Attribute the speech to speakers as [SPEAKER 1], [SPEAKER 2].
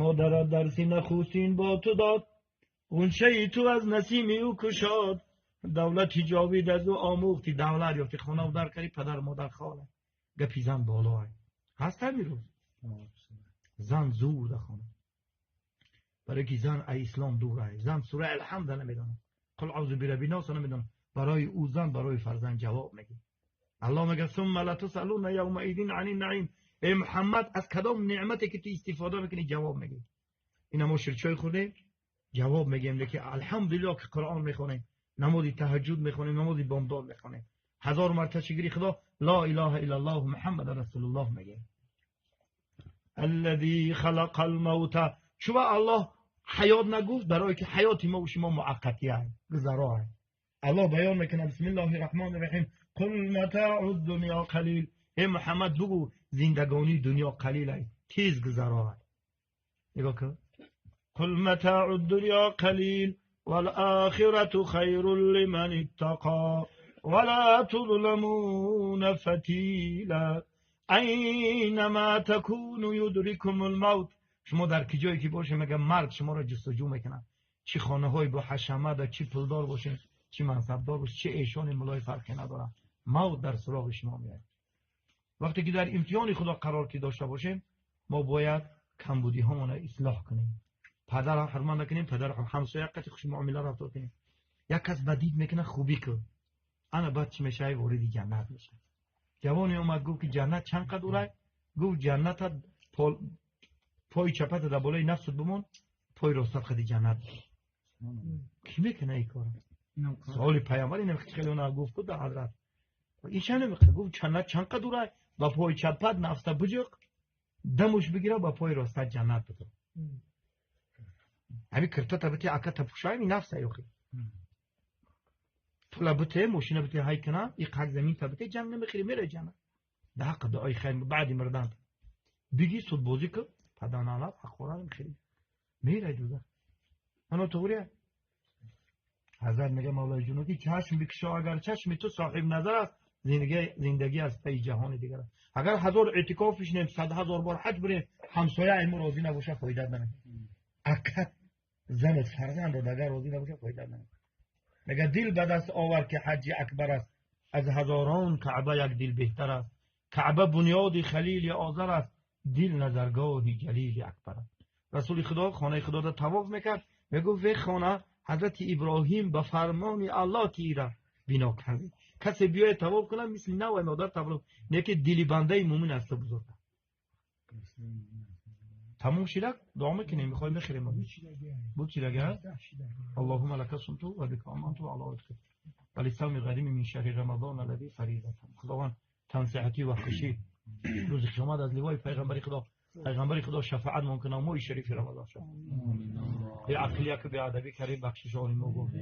[SPEAKER 1] Модарат дарси нахустин бо ту дод, ғунчаи ту аз насими ӯ кушод. Давлати ҷовид аз ӯ омӯхтӣ, давлат ёфтӣ, хона дар кардӣ, падару модар хола. Гапи зан боло ҳаст ҳамин рӯз. Зан зур дар хона, барои ки зан аз ислом дур аст. Зан сураи Алҳамд намедонад, қул аъузу бираббин нос намедонад. Барои ӯ зан барои фарзанд ҷавоб мегӯяд. Аллоҳ мегӯяд: сумма латусалунна явмаизин ани наим. Эй Муҳаммад, аз кадом неъмате ки ту истифода мекунӣ ҷавоб мегӯӣ. Ина мо ширчой хӯрдем, ҷавоб мегӯем, лекин алҳамдулиллоҳ ки Қуръон мехонем, намози таҳаҷҷуд мехонем, намози бомдод мехонем, ҳазор марта шукри Худо, ло илаҳа иллаллоҳ Муҳаммад расулуллоҳ мегӯем. Аллази халақал мавта. Чун Аллоҳ ҳаёт нагуфт, барои ки ҳаёти мо ва шумо муваққатӣ аст, гузаро аст. Аллоҳ баён мекунад: бисмиллоҳир раҳмонир раҳим, қул матаъуд дунё қалил. Эй Муҳаммад, бигӯ зиндагонии дунё қалил аст, тез гузаро аст. Нигоҳ кун: қул матаъуд дунё қалил вал-охирату хайрун лиман иттақо ва ло тузламуна фатила. Айнамо такуну юдриккумул мавт. Шумо дар куҷое ки бошед, мегӯяд марг шуморо ҷустуҷӯ мекунад. Чӣ хонаҳои бо ҳашамат, чӣ пулдор бошед, чӣ мансабдор бошед, чӣ эшони мулои, фарқе надорад, мавт дар суроғи шумо меояд. Вақте ки дар имтиҳони Худо қарор ки дошта бошем, мо бояд камбудиҳоямонро ислоҳ кунем, падарро ҳурмат накунем, падар ҳамсоя қати хуш муомила рафтор кунем. Як кас бадид мекунад, хубӣ кун, ана баъд чӣ мешавад? Вориди ҷаннат мешавад. Ҷавоне омад, гуфт ки ҷаннат чанд қад дурай? Гуфт: ҷанната пои чапата дар болои нафсат бимон, пои ростат қади ҷаннат. Кӣ мекунад ин корро? Саволи паямбар ин хеле гуфт ку дар ҳазрат ин ча намекунад. Гуфт: ҷаннат чанд қад дурай? Ба пои чапат нафса биҷиқ, дамуш бигира, ба пои ростат ҷаннат бидор. Ҳамин киртата бите, аката пӯшай, нафса ёхи пула бите, мошина бите, ҳай кина и қак замин та бите, ҷанг намехӯри, мераи ҷаннат. Дар ҳаққи дуои хайр баъди мурдан биги судбозӣ кун, паданалаб ҳаққора намехӯри, мераи дӯзах. Ано туғрия ҳазрат мега Мавлои ҷунудӣ: чашм бикушо, агар чашми ту соҳиб назар аст, зиндагӣ аз пайи ҷаҳони дигар аст. Агар ҳазор эътикоф бишинем, 100 000 бор ҳаҷ бирем, ҳамсоя айму розӣ набоша, фоида намекунад. Акат, зану фарзанд агар розӣ набоша, фоида намекунад. Мега: дил ба даст овар, ки ҳаҷҷи акбар аст, аз ҳазорон Каъба як дил беҳтар аст. Каъба бунёди Халили Озар аст, дил назаргоҳи Ҷалили Акбар аст. Расули Худо хонаи Худоро тавоф мекард, мегуфт: ве хона, ҳазрати Иброҳим ба фармони Аллоҳ ки ира бино кард, касе биёяд тавоф кунад, мисли навай модар таваллуд не, ки дили бандаи мӯмин аз ту бузург. Тамом шидак, дуо мекунем, мехоҳем мехӯрем. Буд чидага. Аллоҳумма лака сумту ва бика аманту ва ала ва лисавми ғадими мин шаҳри рамазон аллади фаризатан. Худованд тансиҳатӣ ва хушӣ рӯзи қиёмат аз ливои пайғамбари Худо, пайғамбари Худо шафоат мумкин, моҳи шарифи Рамазон шуд. Беақлия ки беадабӣ кардем, бахшиш оли мо гуфт.